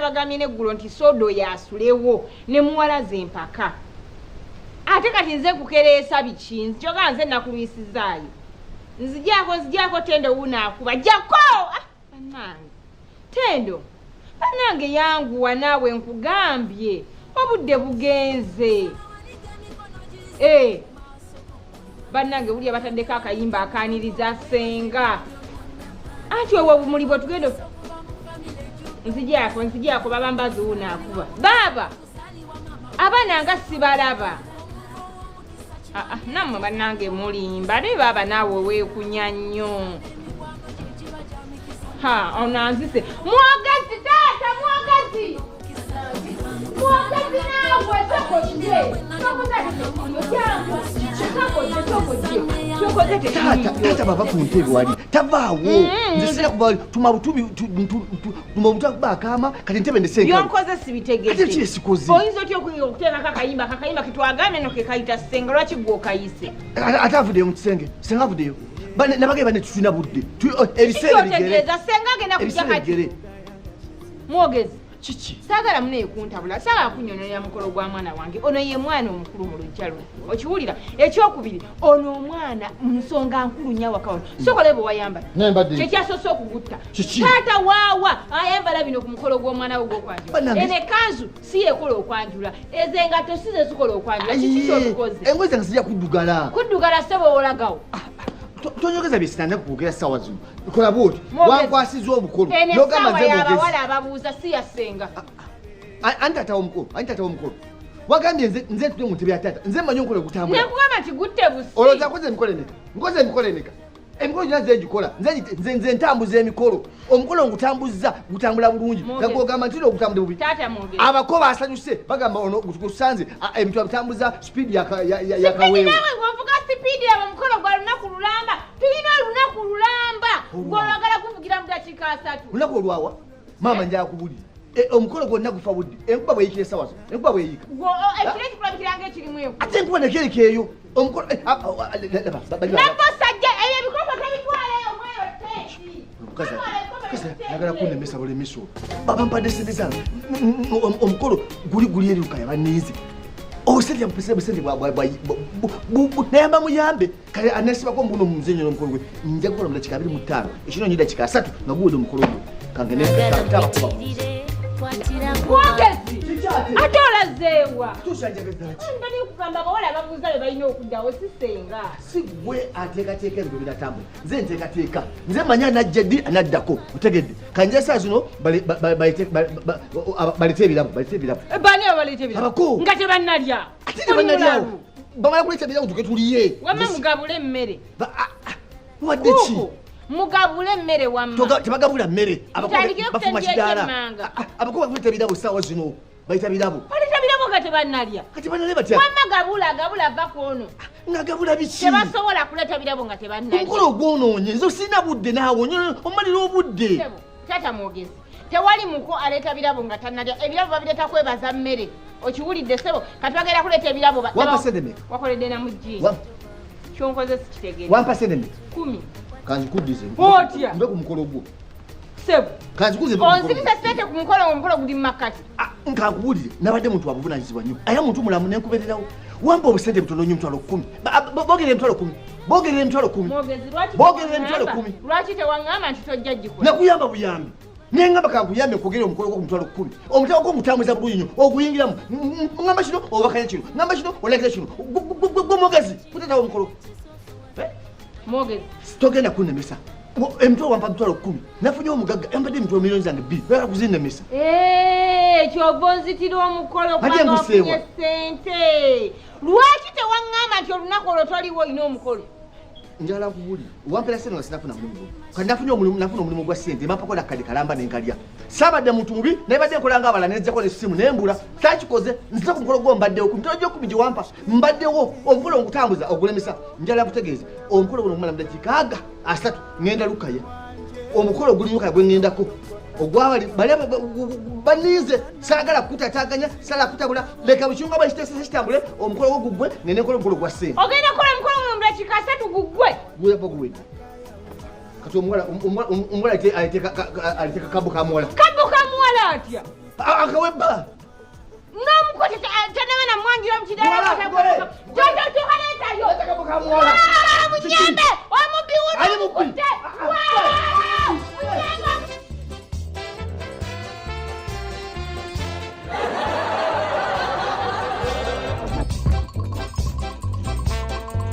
Nabagambye n'eggulo nti sodo yasulewo ne muwala zempaka. Ate kati nze nkukereesa biki? Njoga nze nakulwisizaayo. Nzigyako, nzigyako. Tendo, wuno akuba. Jjako. Ah, bannange, Tendo, bannange, yanguwa naawe, nkugambye obudde bugenze. Eh, bannange, bulya bataddeko akayimba akaaniriza senga, anti obwo obumuli bwe tugenda. Nzigyako, nzigyako. Baba mbazi, wuno akuba. Baaba, abaana nga sibalaba. Ah, ah, nammwe bannange mulimba, naye baaba naawe weekunya nnyo. Ha, ono anzise. Mwogezi, taata mwogezi, mwogezi, naawe sokoze, sokoze. Taata, taata, bava ku ntebe wali tavaawo. Nze sina kuva, tuma butumi, tuma butu akuba akaama. Kati entebe ndese enkalu. Byonkoze sibitegedde. Ate ki esikoze? Oyinza otya okuteekako akayimba? Akayimba ketwagambye no kekayita senga, lwaki gwe okayise? Ate avuddeyo mu kisenge, senga avuddeyo. Nabagaye bane, tulina budde. Oh, ebiseera bigere. Kikyotegeeza senga agenda kujja Ebiseera kati? bigere. Mwogezi, Kiki? Saagala munaye kuntabula, saagala kunyonolera mukolo gwa mwana wange. Ono ye mwana omukulu mu luggya luno, okiwulira? Ekyokubiri, ono omwana nsonga nkulu nnyo awaka wano. Sokole bwe wayambala Naye mbadde kyekyasoose okugutta. Kiki? Taata waawa ayambala bino ku mukolo gw'omwana we gw'okwanjula? Bannange- Eno ekanzu si yekola okwanjula, ezo engatto si ze zikola okwanjula. Kiki kyotukoze? Engoye zange zijja kuddugala. Kuddugala, ssebo, olagawo. Tonyogeza bye sinanda kwogera ssaawa zino. Kola bwoti. Mwogezi. Wankwasiza obukolo Eno nogamba essaawa nze mwogezi. y'abawala ababuuza, si ya ssenga. Ani taata w'omukolo? Ani taata w'omukolo? Wagambye nze ntudde mu ntebe ya taata. Nze mmanyi omukolo gutambula. Nekugamba nti gutte busi. Olowooza nkoze emikolo emeka? Nkoze emikolo emeka? Emikolo gyonna nze ngikola. Nze ntambuza emikolo. Omukolo ngutambuza, gutambula bulungi. Mwogezi. Gagogamba nti ogutambula bubi. Taata mwogezi. Abako basanyuse, bagamba ono gusanze ebintu abitambuza speed Speed. Yakaweewo. Naawe ng'ovuga speed. Abo omukolo gwa lunaku lulamba, tulina olunaku lulamba, gw'olwagala kuvugira mu dakiika 30. Olunaku olwawa? Maama, njala kubulira. Omukolo gwonna gufa budde. Enkuba bweyikira esawa zo, enkuba bweyika. Ekiro ekikulabikira nga ekirimu enkuba. Ate enkuba nekereka eyo omukolo. Laba, Nabosajja, ebyo ebikopo tobitwaleyo mweyo teeki. Omukazi ayagala kunnemesa bulemesa olwo. Baba mpadde sente zange. Omukolo guli eri Lukaya, baninze obusente, busente nayamba muyambe. Kale anesibako mbuno muzenyo n'omukolo gwe nja kukola mu dakiika 25, ekino nyi dakiika 30 nga guwedde omukolo gwe. Kangenetabakuba. Mwogezi, ate olazeewa? Tusanjagazaki? Mbali okugamba abawala ababuuza be balina okuddawo, si senga. Si gwe ateekateeka ebintu binatambula, nze nteekateeka. Nze manya anajja ddi, anaddako, otegedde? Kanja saa zino balete ebirabo, balete ebirabo. Bani abaleeta ebirabo? Abako. Nga tebannalya. Ate tebanalyawo, bamala kuleeta ebirabo tuke tuliye. Wamma mugabule emmere. Wadde ki? Kuuku, mugabule emmere wamma. Tebagabula mmere. Abako Mutandikire bafuma kutandika kidaala. ekyemmanga. Abako bakuleeta ebirabo saawa zino, bayita birabo. Baleeta birabo nga tebannalya? Kati banalya batya? Wamma gabula, gabula, va ku ono. Ngagabula biki? Tebasobola kuleeta birabo nga tebannalya. Omukolo ogwonoonye, nze sirina budde naawe omalira obudde. Ssebo, taata mwogezi, tewali muko aleeta birabo nga tannalya. Ebirabo babireeta kwebaza mmere, okiwulidde ssebo? Kati bagenda kuleeta ebirabo Wampa sente meka? Wakoledde na mujji. Kyonkoze sikitegere. Wampa sente meka? 10. Kanzikuddize. Otya? Mbe ku mukolo gwo. Ssebo, Kanzikuze, mbe ku mukolo gwo. onzibisa sente ku mukolo, omukolo guli mu makkati. Ah, nkankubuulire, nabadde muntu wabuvunanyizibwa nnyo, aye muntu mulamu nenkubererawo. Wampa obusente butono nnyo, 100,000. Bogerera 100,000, bogerera 100,000. Mwogezi, lwaki Bogerera 100,000. Lwaki tewaŋŋamba nti tojja gikola? Nakuyamba buyambi, neŋŋamba kankuyambe kwogera omukolo gwo ku 100,000. Omutego gwo ngutambuza bulungi nnyo, oguyingiramu. Ŋŋamba kino, obakanya kino, ŋŋamba kino, olakira kino. Gwe mwogezi kutetawo omukolo. Mwogezi. Togenda kunnemesa. Emitwalo wampa 100,000, nafunye omugagga yampadde emitwalo 2,000,000, oyagala kuzinnemesa? Eh, kyova onzitira omukolo Ate kubanga nkuseewa. wafunye sente. Lwaki tewaŋŋamba nti olunaku olwo toliwo, olina omukolo? Njagala nkubulire, wampera sente nga sinafuna mulimu guno. Kati nafunye omulimu, nafuna omulimu gwa sente, bampako nakadde kalamba nenkalya. Saabadde muntu mubi, naye badde nkola nga abalala, nezjako nessimu nembula. Sakikoze nzite ku mukolo gwo, mbaddewo ku mitwalo gy'ekumi gye wampa, mbaddewo. Omukolo ngutambuza, ogulemesa. Njagala kutegeeza, omukolo guno gumala mu dakiika aga 30, ŋŋenda Lukaya. Omukolo guli Lukaya gwe ŋŋendako, ogwabali bali baninze. Saagala kutataganya, saagala kutabula. Leka bukyunga bwe kiteesese kitambule, omukolo gwo guggwe, ngende nkola omukolo gwa sente. Ogenda kukola omukolo guno mu dakiika 30 guggwe? Guyava guwedde. Kati omuwala aliteeka kabo ka muwala. Kabbo ka muwala atya? Akawebba. N'omuko tanaba namwanjula mu Muwala, mugole. kiralatoleetayo. Leeta kamuwala.